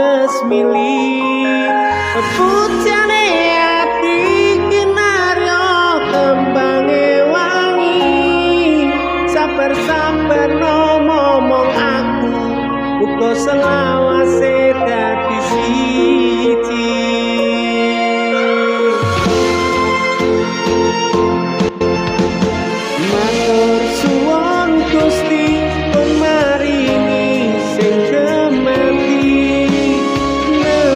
wes milih. Pujane ati kinaryo kembange wangi. Sabar-sabar no momong aku, muga selawase.